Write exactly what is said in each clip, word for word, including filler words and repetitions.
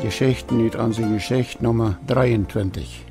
Jeschichten ut onse Jeschicht Numma dreeuntwintich.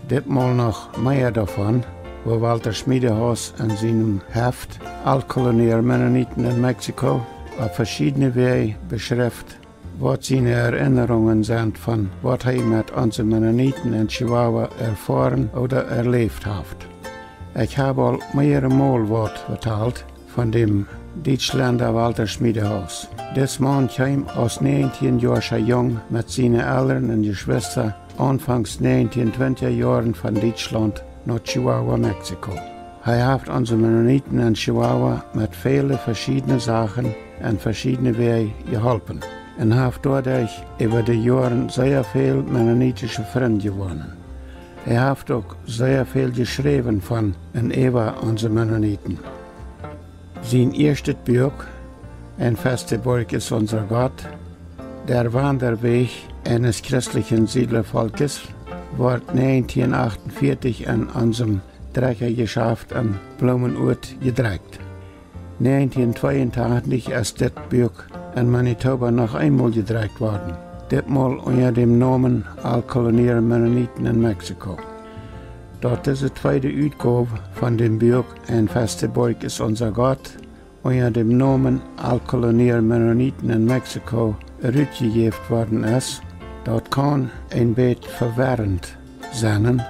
Ditmol noch mea doavon, woo Walter Schmiedehaus en sienem Heft Altkolonier Mennoniten in Mexiko opp veschiedne Wäaj beschrift, waut siene Erinnerungen sent von waut hee met onse Mennoniten en Chihuahua erfoaren ooda erläft haft. Ekj hab aul mearemol waut vetalt von däm Dietschlenda Walter Schmiedehaus. Dis Maun kjeem aus näajentieenjoascha Jung met siene Elren un Jeschwista aunfangs näajentien twintja Joaren von Dietschlaunt no Chihuahua, Mexiko. Hee haft onse Mennoniten en Chihuahua met väle veschiedne Sachen en veschiedne Wäaj jeholpen un haft doaderch äwa de Joaren sea väl mennonitische Frind jewonnen. Hee haft uk sea väl jeschräwen von un äwa onse Mennoniten. Sien ieeschtet Buak, Ein feste Burg ist unser Gott, Der Wanderweg eines christlichen Siedlervolkes, wort näajentien achtunvieetich en onsem Drekjajeschaft en Blumenort jedrekjt. Näajentien tweeuntachentich es dit Buak en Manitoba noch eemol jedrekjt worden, ditmol unja däm Nomen Altkolonier Mennoniten in Mexiko. Daut dise tweede Utgow von däm Buak Ein feste Burg ist unser Gott unja däm Nomen Altkolonier Mennoniten in Mexiko rutjejäft worden es, daut kaun een bät vewerrent sennen,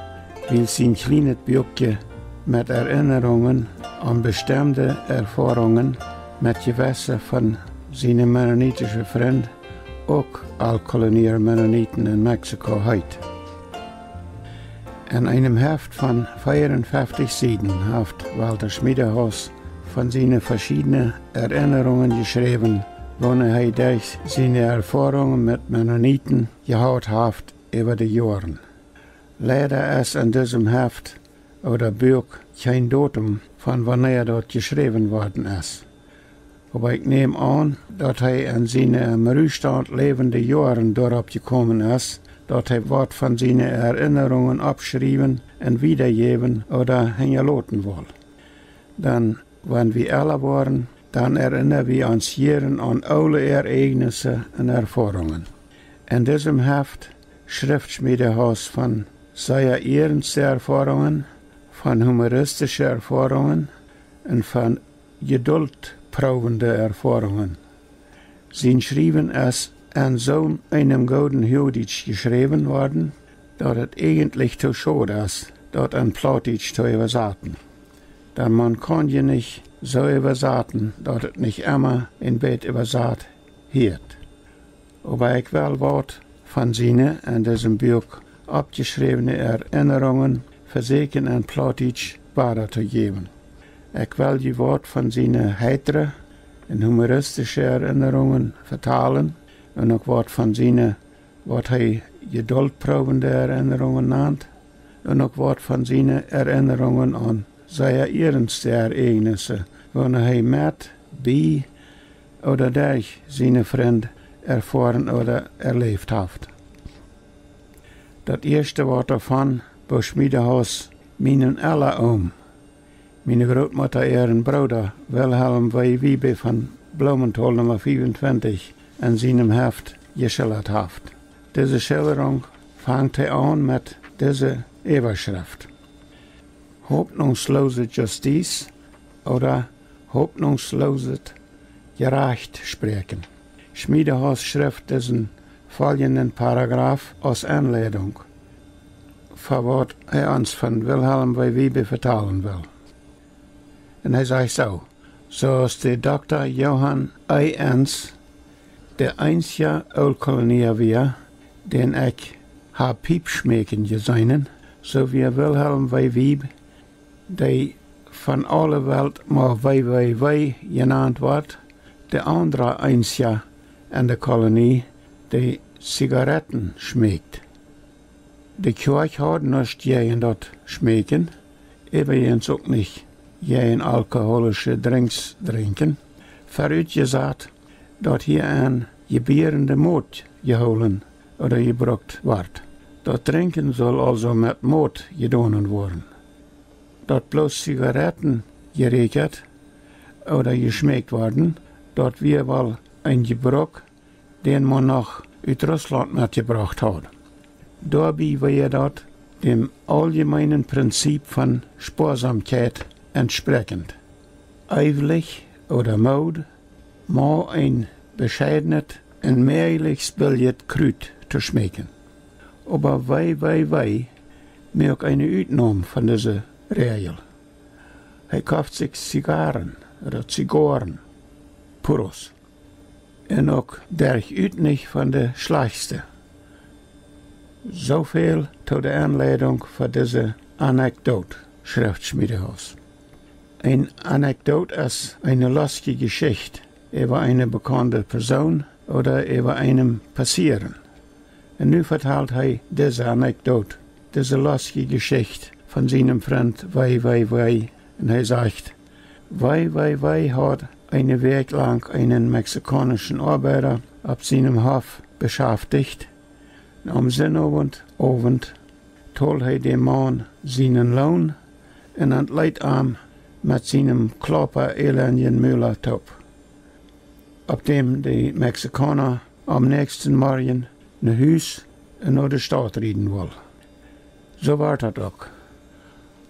wiels sien kjlienet Buakje met Erinnerungen aun bestemde Erfoarungen met jewesse von siene mennonitische Frind uk Altkolonier Mennoniten in Mexiko heet. En eenem Heft von veeaunfeftich Sieden haft Walter Schmiedehaus von siene veschiedne Erinnerungen jeschräwen, woone hee derch siene Erfoarungen met Mennoniten jehaut haft äwa de Joaren. Leida es en disem Heft ooda Buak kjeen Datum von wanea daut jeschräwen worden es. Oba ekj näm aun, daut hee en siene em Ruhstaunt läwende Joaren doaropp jekomen es, daut hee waut von siene Erinnerungen oppschriewen un wiedajäwen ooda hinjaloten wull. Dan, wan wie ella woaren, dan erinna wie ons jieren aun oole Ereignisse un Erfoarungen. En disem Heft schrift Schmiedehaus von sea ierenste Erfoarungen, von humoristische Erfoarungen un von jeduldproowende Erfoarungen. Sien Schriewen es en soo eenem gooden Huagdietsch jeschräwen worden, daut et eejentlich too schod es, daut en Plautdietsch to äwasaten. Dan maun kaun je nich soo äwasaten, daut et nich emma een bät äwasat hieet. Oba ekj well waut von siene en disem Buak oppjeschräwne Erinnerungen vesäkjen en Plautdietsch wada to jäwen. Ekj well je waut von siene heitre un humoristische Erinnerungen vetalen un uk waut von siene, waut hee jeduldproowende Erinnerungen nant, un uk waut von siene Erinnerungen aun sea ierenste Ereignisse, woone hee met, bie ooda derch siene Frind erfoaren ooda erläft haft. Daut ieeschte Wuat doavon, woo Schmiedehaus mienen Ella Oom, miene Grootmutta äaren Brooda Wilhelm W. Wiebe von Blumenthal Numma fiefuntwintich en sienem Heft jeschildat haft. Dise Schilderunk fangt hee aun met dise Äwaschreft: Hoffnungslose Justiz ooda hoffnungsloses Jerecht spräakjen. Schmiedehaus schrift disen foljenden Paragraf aus Aunleidunk fa waut hee ons von Wilhelm W. Wiebe vetalen well. Un hee sajcht soo: Soo aus de Dokta Johann E. Enns de eensja Ooltkolonia wia, dän ekj hab Piep schmeakjen jeseenen, soo wia Wilhelm W. Wiebe, dee von aule Welt mau W. W. W. jenant wort, de aundra eensja en de Kolonie, dee Zigaretten schmeakjt. De Kjoakj haud nuscht jäajen daut Schmeakjen, äwajens uk nich jäajen alkoholische Drinks drinkjen, verutjesat, daut hia en jebierende Mot jehoolen ooda jebrukt wort. Daut Drinkjen sull aulsoo met Mot jedonen woaren. Daut bloos Zigaretten jereekjat ooda jeschmeakjt worden, daut wia woll een Jebruk, dän maun noch ut Russlaunt metjebrocht haud. Doabie wia daut däm auljemeenen Prinzip von Spoasomkjeit entsprekjent. Eewlich ooda Mood, mau een bescheidnet un mäajlichst biljet Krut to schmeekjen. Oba W W W moakt eene Utnom von dise Räajel. Hee koft sikj Zigarren ooda Zigoaren, Puros. Un uk derchut nich von de schlajchtste. Soo väl to de Aunleidunk fa dise Anekdot, schrift Schmiedehaus. Een Anekdot es eene lostje Jeschicht äwa eene bekaunde Persoon ooda äwa eenem Passieren. Un nu vetalt hee dise Anekdot, dise lostje Jeschicht von sienem Frint W W W. Un hee sajcht: W W W haud eene Wäakj lang eenen mexikaunischen Oabeida opp sienem Hoff beschafticht. Aum Sinowent Owent told hee däm Maun sienen Loon un entleet am met sienem klaupa elendjen Mula toop, opp däm de Mexikauna aum näakjsten Morjen no Hus un no de Staut rieden wull. Soo wort daut uk.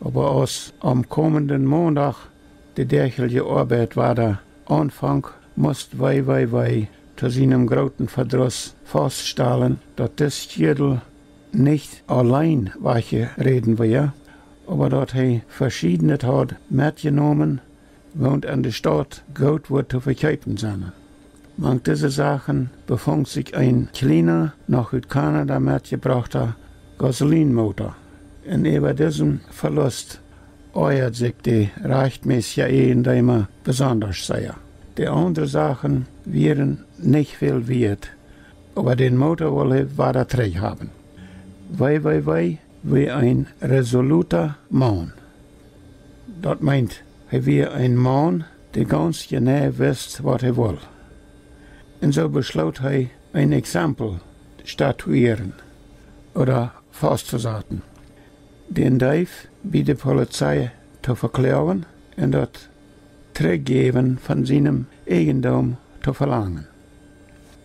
Oba aus aum komenden Mondach de däachliche Oabeit wada aunfonk, must W W W to sienem grooten Vedruss fauststalen, daut dis Kjädel nich auleen wajchjeräden wia, oba daut hee veschiednet haud metjenomen, waut en de Staut goot wudd to vekjeepen sennen. Mank dise Sachen befunk sikj een kjliena, noch ut Kanada metjebrochta Gasolinmotor. Un äwa disen Velust oajad sikj de rajchtmäsja Eajendeema besondasch sea. De aundre Sachen wieren nich väl wieet, oba dän Motor wull hee wada trigj haben. W W W wia een resoluta Maun. Daut meent, hee wia een Maun, dee gaunz jeneiw wist, waut hee wull. Un soo beschloot hee, een Exempel statuieren ooda fausttosaten. Dän Deef bie de Polizei to vekloagen un daut Trigjjäwen von sienem Eajendom to velangen.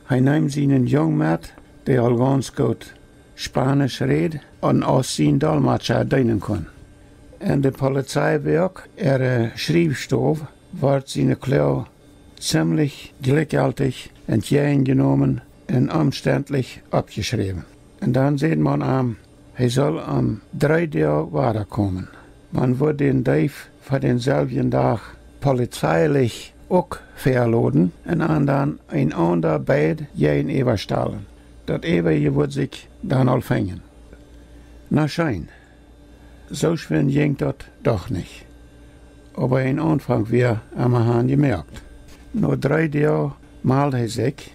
Hee neem sienen Jung met, dee aul gaunz goot Spanisch räd un aus sien Dolmetscha deenen kunn. En de Polizeiwoakj äare Schriewstow wort siene Kloag ziemlich jlikjjeltich entjäajenjenomen un omstentlich oppjeschräwen. Un dan säd maun am, hee sull om dree Doag wada komen. Maun wudd dän Deef fa dänselwjen Dach polizeilich uk väaloden un am dan een aunda Beid jäajenäwastalen. Daut äwaje wudd sikj dan aul finjen. Na scheen, soo schwind jinkj daut doch nich. Oba een Aunfank wia emmahan jemoakt. No dree Doag mald hee sikj,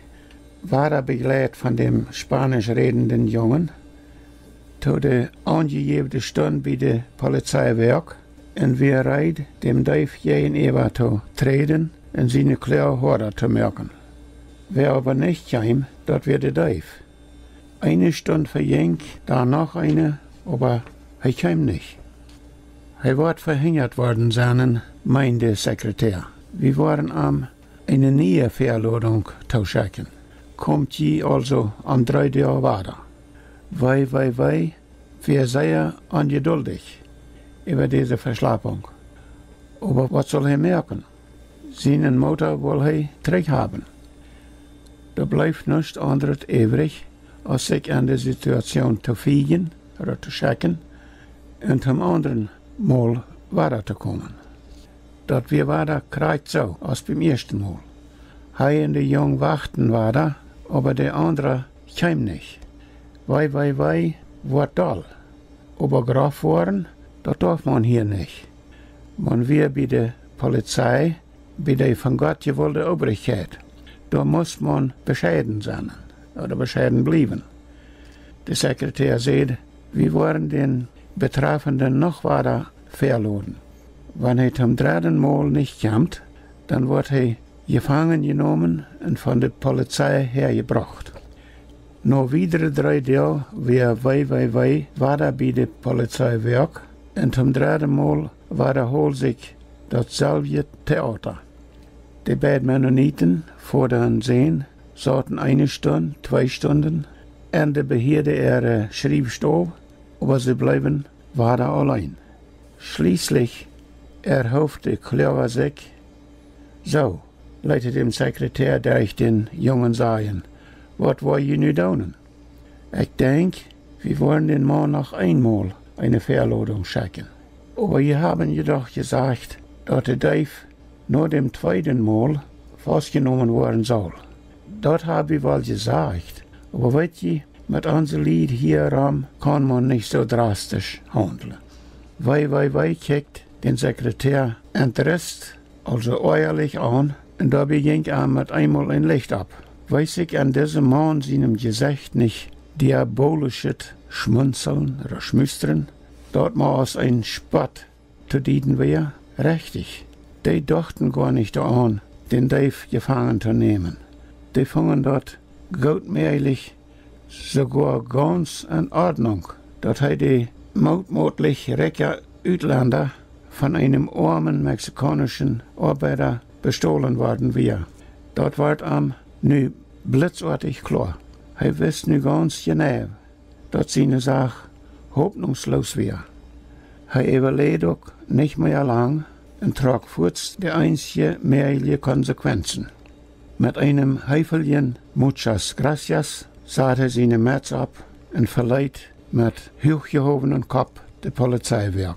wada bejleit von däm spanisch rädenden Jungen, to de aunjejäwne Stund bie de Polizeiwoakj un wia reed, däm Deef jäajenäwa to träden un siene Kloag hoada to moaken. Wäa oba nich kjeem, daut wia de Deef. Eene Stund vejinkj, dan noch eene, oba hee kjeem nich. Hee woat vehinjat worden sennen, meend de Sekretär. Wie woaren am eene niee Väalodunk toschekjen. Komt jie aulsoo om dree Doag wada. W W W wia sea onjeduldich äwa dise Veschlapunk. Oba waut sull hee moaken? Sienen Motor wull hee trigj haben. Doa bleef nuscht aundret äwrich, aus sikj aun de Situation to fiejen ooda to schekjen un toom aundren Mol wada to komen. Daut wia wada krakjt soo aus biem ieeschten Mol. Hee un de Jung wachten wada, oba de aundra kjeem nich. W W W woat doll. Oba groff woaren, daut dorf maun hia nich. Maun wia bie de Polizei, bie de von Gott jewolde Obrichkjeit. Doa must maun bescheiden sennen, ooda bescheiden bliewen. De Sekretär säd, wie woaren dän Betreffenden noch wada väaloden. Wan hee toom dredden Mol nich kjemt, dan woat hee jefangen jenomen un von de Polizei häajebrocht. No wiedre dree Doag wia W W W wada bie de Polizeiwoakj un toom dredden Mol wadahold sikj dautselwje Theata. De beid Mennoniten foaden sän, sauten eene Stund, twee Stunden en de Behörde äare Schriewstow, oba see bleewen wada auleen. Schlieslich erhoof de Kloaga sikj. Soo, leet hee däm Sekretär derch dän Jungen sajen: Waut woa jie nu doonen? Ekj denkj, wie woaren dän Maun noch eemol eene Velodunk schekjen. Oba jie haben je doch jesajcht, daut de Deef no däm tweeden Mol faustjenomen woaren saul. Daut hab wie woll jesajcht, oba weet jie, met onse Lied hia rom kaun maun nich soo drastisch haundlen. Wee, wee, wee kjikjt dän Sekretär entrist, aulsoo oajalich aun, un doabie jinkj am met eemol een Licht opp. Wees ekj aun disen Maun sienem Jesecht nich diabolischet Schmunzeln ooda Schmustren, daut mau aus een Spott to dieden wia? Rechtich, dee dochten goa nich doaraun, dän Deef jefangen to nämen. Dee fungen daut goot mäajlich, soogoa gaunz en Ordnunk, daut hee, de mootmootlich rikja Utlenda, von eenem oamen mexikaunischen Oabeida bestolen worden wia. Daut wort am nu blitzoatich kloa. Hee wist nu gaunz jeneiw, daut siene Sach hopninjsloos wia. Hee äwaleed uk nich mea lang un trock fuaz de eensje mäajliche Konsequenzen. Met eenem heefeljen Muchas gracias sad hee siene Mets opp un veleet met huachjehowenen Kopp de Polizeiwoag.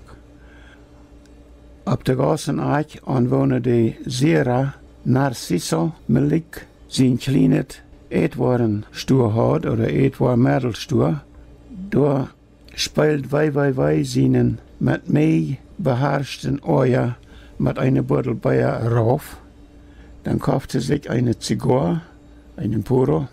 Opp de Gaussen Akj, aun woone de Sierra Narciso Melik sien kjlienet Ätwoarestua haud, ooda Ätwoaremeddelstua, doa speeld Wee Wee Wee sienen met Mäaj beharschten Oaja met eene Buddel Bia rauf. Dan koft hee sikj eene Zigoa, eenen Puro,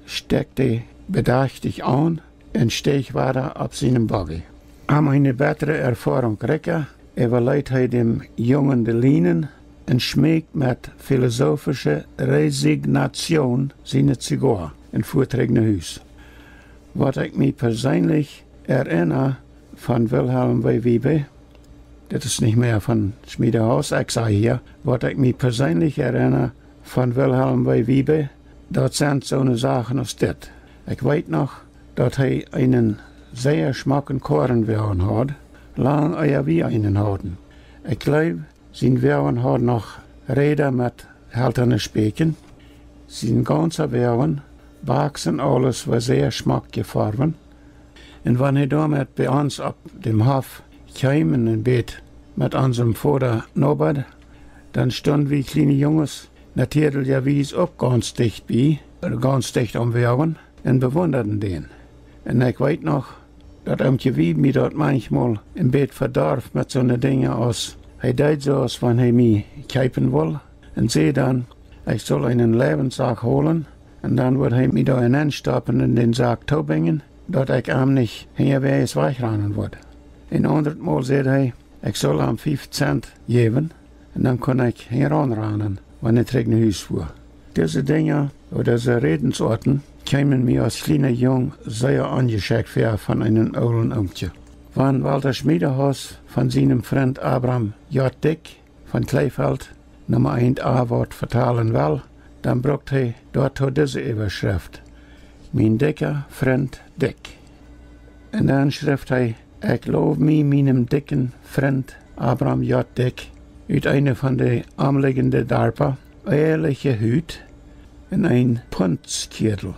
stekjt dee bedachtich aun un steech wada opp sienen Buggy. Om eene bettre Erfoarunk rikja, äwaleet hee däm Jungen de Lienen un schmeekjt met filosofische Resignation siene Zigoa un fua trigj no Hus. Waut ekj mie perseenlich erinna von Wilhelm W. Wiebe, dit es nich mea von Schmiedehaus, ekj saj hia, waut ekj mie perseenlich erinna von Wilhelm W. Wiebe, daut sent soone Sachen aus dit. Ekj weet noch, daut hee eenen sea schmocken Koarenwoagen haud, lang ea wie eenen hauden. Ekj jleew, sien Woagen haud noch Räda met heltane Spekjen. Sien gaunza Woagen, Baks un aules, wia sea schmock jefoawen. Un wan hee doamet bie ons opp däm Hoff kjeem un een bät met onsem Voda nobad, dan stunden wie kjliene Junges natieedlichawies uk gaunz dicht bie, gaunz dicht aum Woagen, un bewundaden dän. Un ekj weet noch, daut Oomkje Wiebe mie daut manchmol een bät vedorf met soone Dinja aus, hee deed soo aus wan hee mie kjeepen wull, un säd dan, ekj sull eenen Läwenssak holen, un dan wudd hee mie doa enenn stoppen un dän Sak toobinjen, daut ekj am nich hinjawäajes wajchranen wudd. Een aundret Mol säd hee, ekj sull am fief Cent jäwen, un dan kunn ekj hinjaraun ranen, wan ekj trigj no Hus fua. Dise Dinja, ooda dise Rädensoaten, kjeemen mie aus kjliena Jung sea onjeschekjt väa von eenen oolen Oomkje. Wan Walter Schmiedehaus von sienem Frint Abram J. Dyck von Kleefeld, Numma eent A, waut vetalen well, dan brukt hee doatoo dise Äwaschreft: Mien dikja Frint Dyck. Un dan schrift hee: Ekj low mie mienem dikjen Frint Abram J. Dyck ut eene von de omliggende Darpa ehrliche Hut un een Puntskjedel,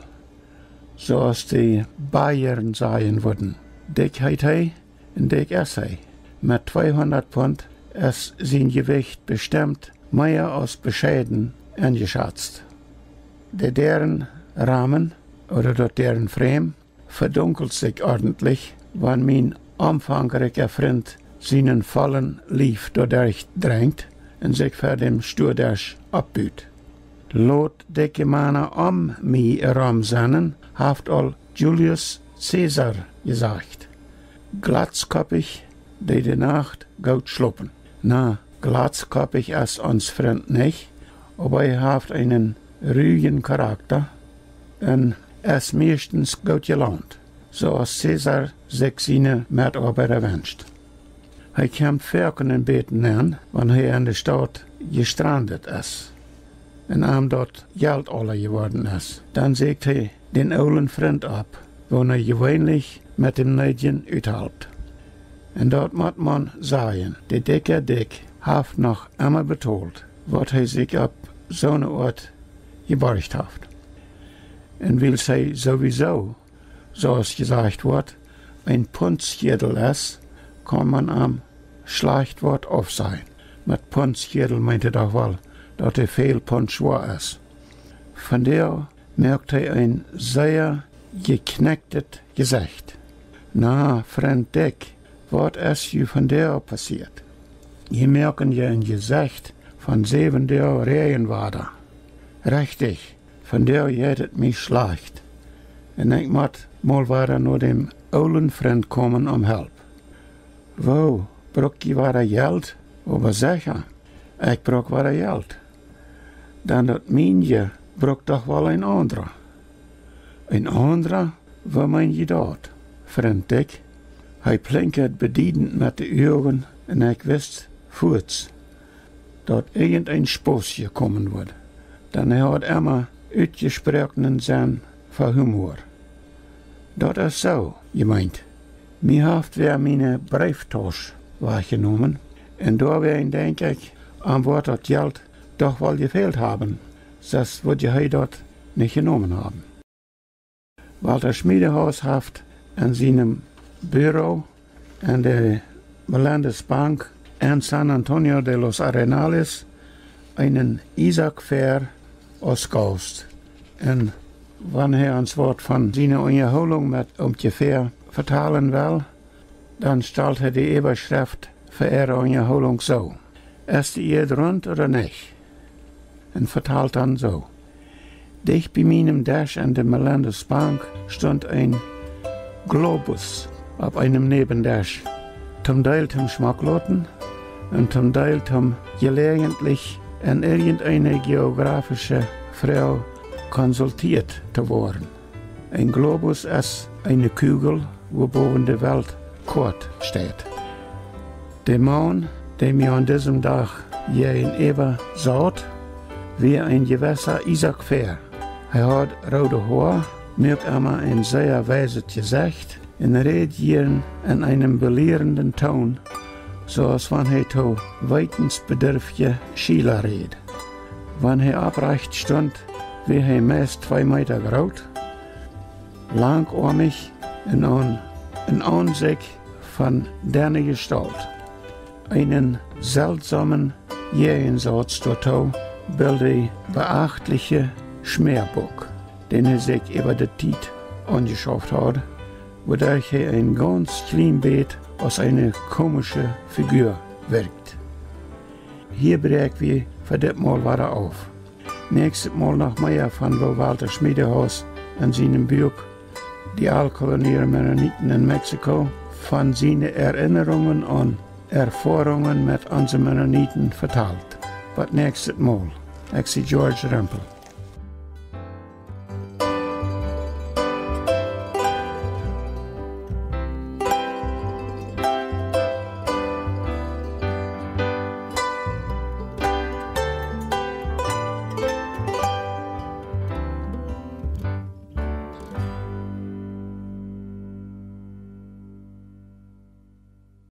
soo aus de Bayern sajen wudden. Dikj heet hee un dikj es hee. Met tweehundat Punt es sien Jewicht bestemt mea aus bescheiden enjeschazt. De Däarenrahmen, ooda daut Däarenframe, vedunkelt sikj ordentlich, wan mien omfangrikja Frint sienen vollen Lief doaderch drenjt un sikj ver däm Stuadesch oppbut. Lot dikje Mana om mie rom sennen, haft aul Julius Caesar jesajcht. Glatzkoppich dee de Nacht goot schlopen. Na, glatzkoppich es ons Frint nich, oba hee haft eenen rujen Charakta un es mieeschtens goot jelaunt, soo aus Caesar sikj siene Metoabeida wenscht. Hee kjemt foaken een bät nenn, wan hee en de Staut jestrandet es. un am daut Jelt aula jeworden es. Dan säkjt hee dän oolen Frint opp, woo hee jeweenlich met däm Needjen uthalpt. Un daut mott maun sajen, de dikja Dick haft noch emma betolt, waut hee sikj opp soone Oat jeborcht haft. Un wiels hee sowieso, soo aus jesajcht woat, een Puntschiedel es, kaun maun am schlajcht waut aufsajen. Met Puntschiedel meent hee doch woll, daut hee väl Punt schwoa es. Vondoag moakt hee een sea jekjnekjtet Jesecht. Na, Frint Dick, waut es junt vondoag passieet? Jie moaken je een Jesecht von säwen Doag Räajenwada. Rechtich, vondoag jeit et mie schlajcht. Un ekj mott mol wada no däm oolen Frint komen om Help. Woo, bruck jie wada Jelt? Oba secha, ekj bruck wada Jelt. Dan daut mienje bruck doch woll een aundra. Een aundra? Woo meen jie daut, Frint Dick? Hee plinkjad bediedent met de Uagen un ekj wist fuaz, daut irjent een Spos komen wudd, dan hee haud emma utjesproakenen Senn fa Humor. Daut es soo, jie meent, mie haft wäa miene Breeftausch wajchjenomen, un doawäajen denkj ekj, am woat daut Jelt doch woll jefält haben, sest wudd hee daut nich jenomen haben. Walter Schmiedehaus haft en sienem Büro en de Melendez Bank en San Antonio de los Arenales eenen Isaak Fehr aus Gaust. Un wan hee ons waut von siene Unjahoolunk met Oomkje Fehr vetalen well, dan stalt hee de Äwaschreft fa äare Unjahoolunk soo: Es de Ieed runt ooda nich? Un vetalt dan soo: Dicht bie mienem Desch en de Melendez Bank stunt een Globus opp eenem Näbendesch, toom Deel toom Schmock loten un toom Deel toom jeläajentlich en irjenteene jeografische Froag konsultieet to woaren. Een Globus es eene Kugel, wua bowen de Weltkoat steit. De Maun, dee mie aun disem Dach jäajenäwa saut, wia een jewessa Isaak Fehr. Hee haud roode Hoa, muak emma een sea weiset Jesecht un räd jieren en eenem belierenden Toon, soo aus wan hee to weetensbedurftje Schiela räd. Wan hee opprajcht stunt, wia hee meist twee Meeta groot, langoamich un aun, un aun sikj von denne Jestault. Eenen seltsomen Jäajensauz doatoo bild de beachtliche Schmäabuck, dän hee sikj äwa de Tiet aunjeschauft haud, wuaderch hee een gaunz kjlien bät aus eene komische Figur wirkjt. Hia bräakj wie fa dit Mol wada auf. Näakjstet Mol noch mea von woo Walter Schmiedehaus en sienem Buak Die Altkolonier Mennoniten in Mexiko von siene Erinnerungen un Erfoarungen met onse Mennoniten vetalt. Bat näakjstet Mol. Ekj sie George Rempel.